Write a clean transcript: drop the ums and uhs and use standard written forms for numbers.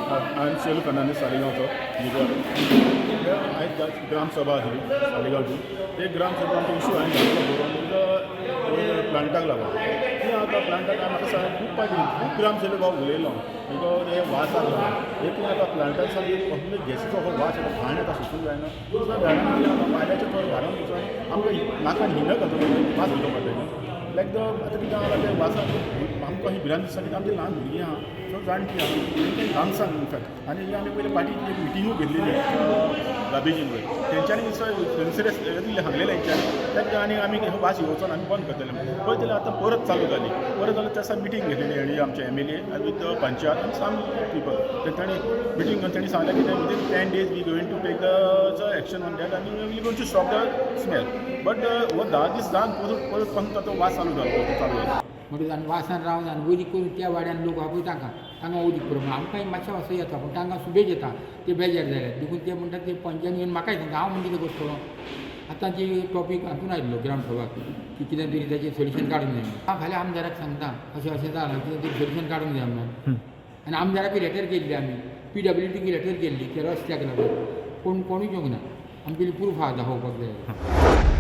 I am Shelu Fernandes, सालिगांवचो leader. आयज ग्रामसभा आसली सालिगांवची. ते ग्रामसभा आमचो इशू हांवें घातलो बरोवन प्लांटाक लागून. ती आतां प्लांटाक म्हाका सांग, खूब पाटी खूब ग्रामसभेक हांव उलयलो because हे वासाक लागून. एक आतां प्लांटाक सामकी कसले गॅसीचो हो वास येता, घाण येता, सोसूंक जायना. दुसऱ्या झाडां वाऱ्याचे थोडे घारान वचून आमकां नाकान हिनक जाता, वास घेवचो पडटा. लायक the आतां कितें आहा, ते वासान आमकां ही भिरांत दिसता की आमची ल्हान भुरगीं आहा, सो जाणटी आहा, तेंकां ल्हानसान इनफॅक्ट. आनी ही आमी पयलीं पाटी एक मिटिंगूय घेतलेली गार्बेजीन वयर, तेंच्यांनी थंयसर सांगलेलें हेंच्यांनी ताका. आनी आमी हो वास येवचो ना, आमी बंद करतले. पळय जाल्यार आतां परत चालू जाली. परत जाल्यार त्या दिसा मिटींग घेतलेली हेणी, आमचे एमएलए आनी विथ पंचायत आनी सम पिपल. तर तांणी मिटींग घेवन तांणी सांगलें की within 10 days we going to take the action on that आनी we going to stop the smell. But हो 10 दीस जावन परत परत पण तो वास चालू जालो, चालू जालो. म्हणटकच आनी वासान रावन आनी उदीक करून त्या वाड्यान लोक आहा पळय, तांकां तांकां उदीक पुरो म्हणून आमकांय मातशें वास येता, पूण तांकां सुबेज येता. ते बेजार जाले देखून ते म्हणटात, ते पंचान येवन म्हाकाय सांगता. हांव म्हणटा, कितें करतलो आतां? ती टॉपीक हातून आयिल्लो ग्रामसभा की कितें तरी ताचें सोल्युशन काडूंक जाय म्हणून. हांव फाल्यां आमदाराक सांगता, अशें अशें जालां, कितें तरी सोल्युशन काडूंक जाय म्हणून. आनी आमदाराकूय लेटर केल्ली आमी, पीडब्ल्यूडीक लेटर केल्ली त्या रस्त्याक लागून. कोण कोणूच येवंक ना. आमगेली प्रूफ आहा, दाखोवपाक जाय.